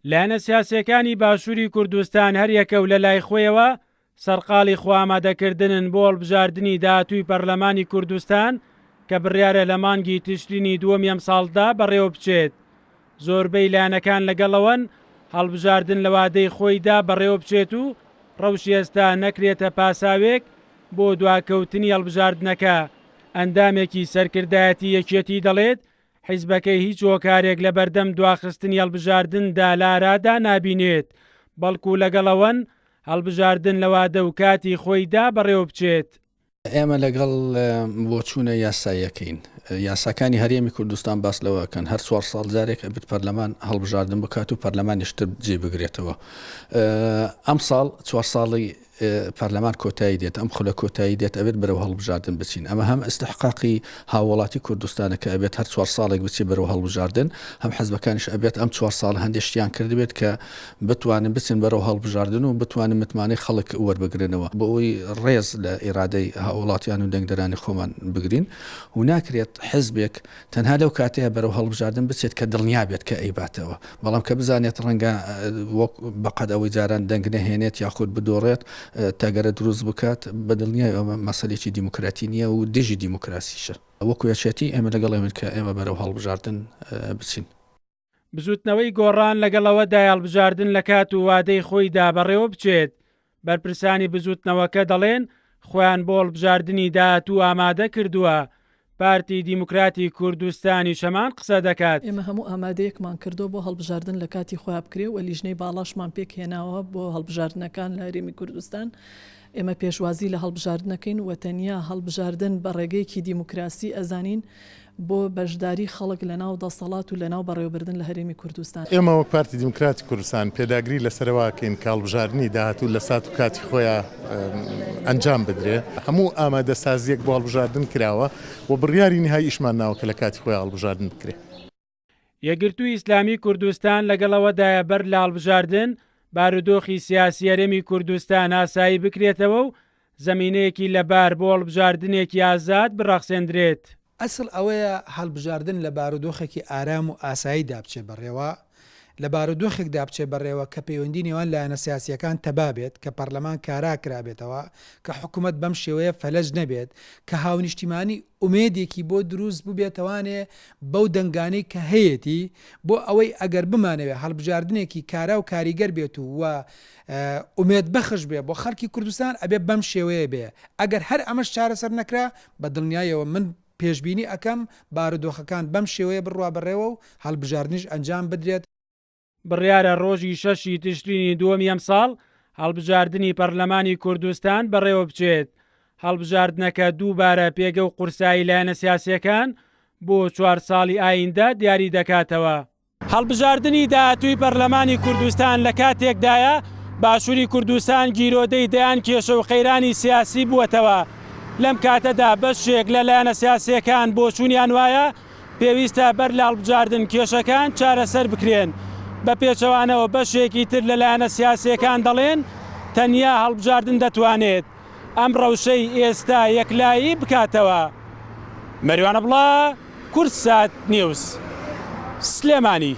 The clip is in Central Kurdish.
لایەنە سیاسییەکانی باشووری کوردستان هەریەکە و لەلای خۆیەوە سەرقاڵی خۆئامادەکردنن بۆ هەڵبژاردنی داهاتووی پەرلەمانی کوردستان کە بڕیارە لە مانگی تشرینی دووەمی ئەمساڵدا بەڕێوەبچێت. زۆربەی لایەنەکان لەگەڵ ئەوەن هەڵبژاردن لە وادەی خۆیدا بەڕێوەبچێت و ڕەوشی ئێستا نەکرێتە پاساوێک بۆ دواکەوتنی هەڵبژاردنەکە. ئەندامێکی سەرکردایەتی یەکێتی دەڵێت، حیزبەکەی هیچ هۆکارێک لەبەردەم دواخستنی هەڵبژاردندا لە ئارادا نابینێت، بەڵکو لەگەڵ ئەوەن هەڵبژاردن لە وادە و کاتی خۆیدا بەڕێوەبچێت. ئێمە لەگەڵ بۆچوونە یاساییەکەین. یاساکانی هەرێمی کوردستان باس لەوە ئەکەن هەر چوار ساڵ جارێک ئەبێت پەرلەمان هەڵبژاردن بکات و پەرلەمانیش تر جێ بگرێتەوە. ئەمساڵ چوار ساڵی پەرلەمان کۆتایی دێت، ئەم خولە کۆتایی دێت، ئەبێت بەرەو هەڵبژاردن بچین. ئەمە هەم ئیستحقاقی هاووڵاتی کوردستانە کە ئەبێت هەر چوار ساڵێک بچێت بەرەو هەڵبژاردن، هەم حزبەکانیش ئەبێت ئەم چوار ساڵە هەندێک شتیان کردبێت کە بتوانن بچن بەرەو هەڵبژاردن و بتوانن متمانەی خەڵک وەربگرنەوە بۆ ئەوەی ڕێز لە ئیرادەی هاووڵاتیان و دەنگدەرانی خۆمان بگرین و ناکرێت حزبێک تەنها لەو کاتەیە بەرەو هەڵبژاردن بچێت کە دڵنیا بێت کە ئەیباتەوە، بەڵام کە بزانێت ڕەنگە وەک بەقەد ئەوەی جاران دەنگ نەهێنێت یاخود بدۆڕێت تەگەرە دروست بکات، بە دڵنیای ئەمە مەسەلەیەکی دیموکراتی نییە و دژی دیموکراسیشە. وەکو یەکێتی ئێمە لەگەڵ ئەوین کە ئێمە بەرەو هەڵبژاردن بچین. بزوتنەوەی گۆڕان لەگەڵ ئەوەدایە هەڵبژاردن لە کات و وادەی خۆیدا بەڕێوە بچێت، بەرپرسانی بزوتنەوەکە دەڵێن خۆیان بۆ هەڵبژاردنی داهاتوو ئامادە کردووە، پارتی دیموکراتی کوردستانیش هەمان قسە دەکات. ئێمە هەموو ئامادەیەکمان کردووە بۆ هەڵبژاردن لە کاتی خۆیا بکرێ و لیژنەی باڵاشمان پێکهێناوە بۆ هەڵبژاردنەکان لە هەرێمی کوردستان. ئێمە پێشوازی لە هەڵبژاردنەکەین و تەنیا هەڵبژاردن بە ڕێگەیەکی دیموکراسی ئەزانین بۆ بەشداری خەڵک لە ناو دەسەڵات و لە ناو بەڕێوەبردن لە هەرێمی کوردستان. ئێمە وەک پارتی دیموکراتی کوردستان پێداگری لەسەر ئەوە ئەکەین کە هەڵبژاردنی داهاتوو لە سات و کاتی خۆیا ئەنجام بدرێ. هەموو ئامادەسازییەک بۆ هەڵبژاردن کراوە و بڕیاری نیهاییشمان ناوە کە لە کاتی خۆیا هەڵبژاردن بکرێ. یەکگرتووی ئیسلامی کوردستان لەگەڵ ئەوەدایە بەر لە هەڵبژاردن بارودۆخی سیاسی هەرێمی کوردستان ئاسایی بکرێتەوە و زەمینەیەکی لەبار بۆ هەڵبژاردنێکی ئازاد بڕەخسێندرێت. ئەسڵ ئەوەیە هەڵبژاردن لە بارودۆخێکی ئارام و ئاساییدا بچێ بەڕێوە، لە بارودۆخێکدا بچێ بەڕێوە کە پەیوەندی نێوان لایەنە سیاسییەکان تەبا بێت، کە پەرلەمان کارا کرابێتەوە، کە حکومەت بەم شێوەیە فەلەج نەبێت، کە هاونیشتیمانی ئومێدێکی بۆ دروست ببێتەوانێ بەو دەنگانەی کە هەیەتی، بۆ ئەوەی ئەگەر بمانەوێ هەڵبژاردنێکی کارا و کاریگەر بێت و و ئومێدبەخش بێ بۆ خەڵکی کوردستان ئەبێ بەم شێوەیە بێ، ئەگەر هەر ئەمەش چارەسەر نەکرا بە دڵنیایەوە من پێشبینی ئەکەم بارودۆخەکان بەم شێوەیە بڕوا بەڕێوە و هەڵبژاردنیش ئەنجام بدرێت. بڕیارە ڕۆژی شەشی تشرینی دووەمی ئەمساڵ هەڵبژاردنی پەرلەمانی کوردستان بەڕێوەبچێت، هەڵبژاردنەکە دووبارە پێگە و قورسایی لایەنە سیاسییەکان بۆ چوار ساڵی ئایندە دیاری دەکاتەوە. هەڵبژاردنی داهاتووی پەرلەمانی کوردستان لە کاتێکدایە، باشووری کوردستان گیرۆدەی دەیان کێشە و قەیرانی سیاسی بووەتەوە، لەم کاتەدا بەشێک لە لایەنە سیاسییەکان بۆچوونیان وایە پێویستە بەر لە هەڵبژاردن کێشەکان چارەسەر بکرێن، بە پێچەوانەوە بەشێکی تر لە لایەنە سیاسییەکان دەڵێن تەنیا هەڵبژاردن دەتوانێت ئەم ڕەوشەی ئێستا یەکلایی بکاتەوە. مەریوان عەبدوڵا، کوردسات نیوز، سلێمانی.